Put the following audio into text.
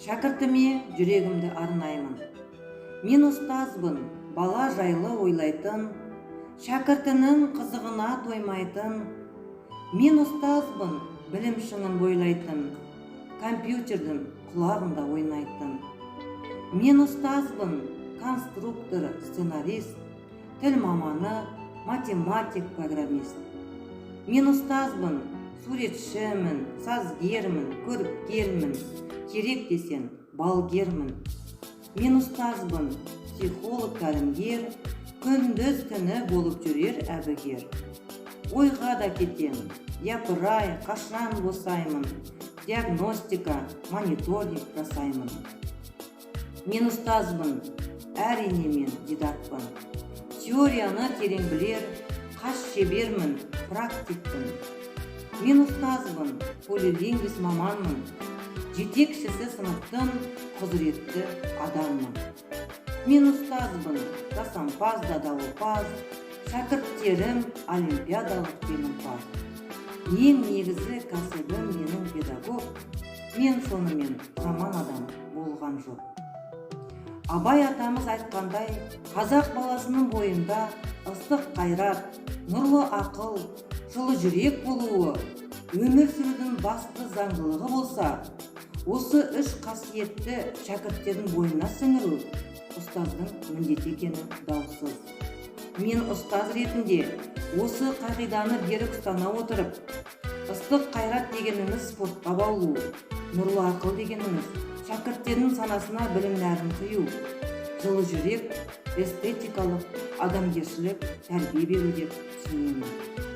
Шәкіртіме жүрегімді арнаймын. Мен ұстазбын, бала жайлы ойлайтын, шәкіртінің қызығына тоймайтын. Мен ұстазбын, білім шыңын бойлайтын, компьютердің құлағында ойнайтын. Мен ұстазбын, конструктор, сценарист, тіл маманы, математик, программист. Мен ұстазбын, суретшімін, сазгермін, көріпкелмін, керек десең, балгермін. Мен ұстазбын, психолог, тәлімгер, күндіз түні болып жүрер әбігер. Ойға да кетем, япырай, қашан босаймын, диагностика, мониторинг жасаймын. Мен ұстазбын, әрине, мен дидакпын. Теорияны терең білер, қас шебермін, практикпін. Мен ұстазбын, полилингвист маманмын, жетекшісі сыныптың құзыретті адаммын. Мен ұстазбын, жасампаз да дауылпаз, шәкірттерім олимпиадалық жеңімпаз. Ең негізі кәсібім менің педагог, мен сонымен жаман адам болған жоқ. Абай атамыз айтқандай, қазақ баласының бойында ыстық қайрат, нұрлы ақыл, жылы жүрек болуы өмір сүрудің басты заңдылығы болса, осы үш қасиетті шәкірттердің бойына сіңіру ұстаздың міндеті екені даусыз. Мен ұстаз ретінде осы қағиданы берік ұстана отырып, ыстық қайрат дегеніміз спортқа баулу, нұрлы ақыл дегеніміз шәкірттердің санасына білім нәрін құю, жылы жүрек эстетикалық, адамгершілік тәрбие беру деп түсінемін.